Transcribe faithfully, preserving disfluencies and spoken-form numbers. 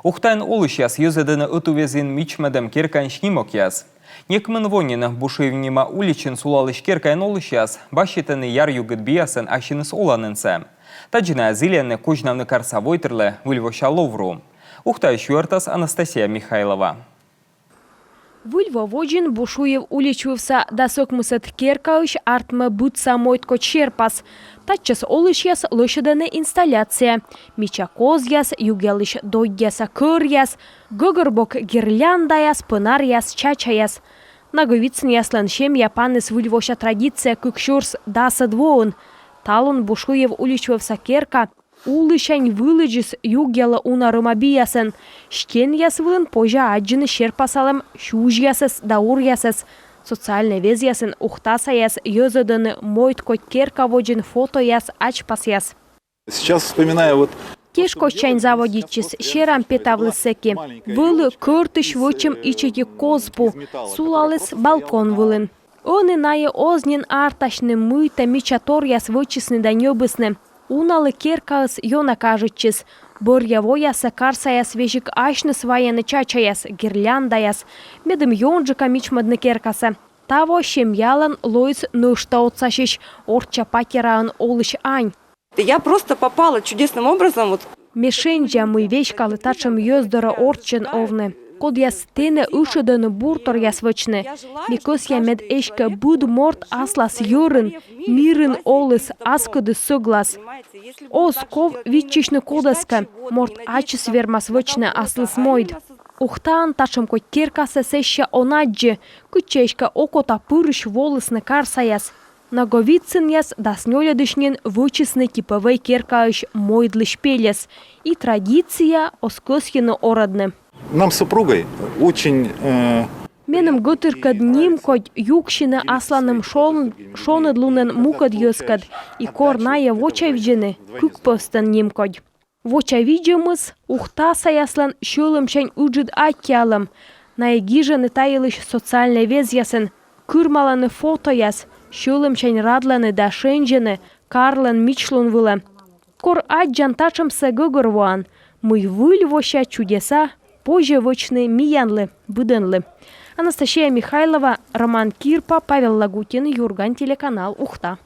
Ухтаын олысьяс йӧзӧдӧны ӧтуввезйын мичмӧдӧм керкаын снимокъяс. Некымын во нин Бушуев нима уличын сулалысь керкаын олысьяс басьтӧны яръюгыд биясӧн ассьыныс оланінсӧ. Тадзи найӧ зільӧны козьнавны карса войтырлы выльвося ловру. Ухтаысь юӧртас Анастасия Михайлова. Выль во водзын Бушуев улич вывса дас ӧкмысӧд керкаысь артмӧ быдса мойдкодь серпас. Татчӧс олысьяс лӧсьӧдӧны инсталляция. Мича козъяс, югъялысь доддьяса кӧръяс, гӧгӧрбок гирляндаяс, пӧнаръяс, чачаяс. Наговицынъяслӧн семья паніс выльвося традиция кык сюрс дасӧд воын. Талун Бушуев улич вывса керка улысянь вылӧдзыс югъялӧ уна рӧма биясӧн. Стенъяс вылын позьӧ аддзыны серпасалӧм сюзьясӧс да уръясӧс. Социальнӧй везъясын ухтасаяс йӧзӧдӧны мойдкодь керка водзын фотояс, ачпасъяс. Сейчас вспоминаю, вот... Тешкодьсянь заводитчис, серам петавліс сэки. Вӧлі кӧртысь вӧчӧм ичӧтик коз пу, сулаліс балкон вылын. Ӧні найӧ оз нин артасьны, мыйта мичаторъяс вӧчисны да ньӧбисны. Уналы керкаыс ёна кажитчис. Бӧръя воясӧ карсаяс весиг асьныс вайӧны чачаяс, гирляндаяс, медым ёнджыка мичмӧдны керкасӧ. Таво семьялӧн лоис нӧшта отсасьысь, орчча патераын олысь ань. Я просто попала чудесным образом, вот. Ме шензя, мый веськалі татшӧм йӧз дорӧ орччӧн овны, кодъяс тэнӧ ышӧдӧны бурторъяс вӧчны. Ме кӧсъя, мед эськӧ быд морт аслас йӧрын, мирын оліс, аскӧдыс сӧглас. Оз ков виччысьны кодӧскӧ, морт ачыс вермас вӧчны аслыс мойд. Ухтаын татшӧм кодь керкасӧ сэсся он аддзы, кытчӧ эськӧ окота пырысь волісны карсаяс. Наговицынъяс дас нёльӧдысь нин вӧчисны типовӧй керкаысь мойдлысь пельӧс. И традиция оз кӧсйыны орӧдны. Нам с супругой очень, э... Меным гӧтыркӧд нимкодь юксьыны асланым шон-, шоныдлунӧн мукӧд йӧзкӧд. И кор найӧ вочавидзӧны, кык пӧвстӧн нимкодь. Вочавидзӧмыс — ухтасаяслӧн сьӧлӧмсянь ыджыд аттьӧалӧм. Найӧ гижӧны та йылысь социальнӧй везъясын, кырымалӧны фотояс, сьӧлӧмсянь радлӧны да шензьӧны карлӧн мичлун вылӧ. Кор аддзан татшӧмсӧ, гӧгӧрвоан, мый выльвося чудеса позьӧ вӧчны миянлы, быдӧнлы. Анастасия Михайлова, Роман Кирпа, Павел Лагутин, «Юрган» телеканал, Ухта.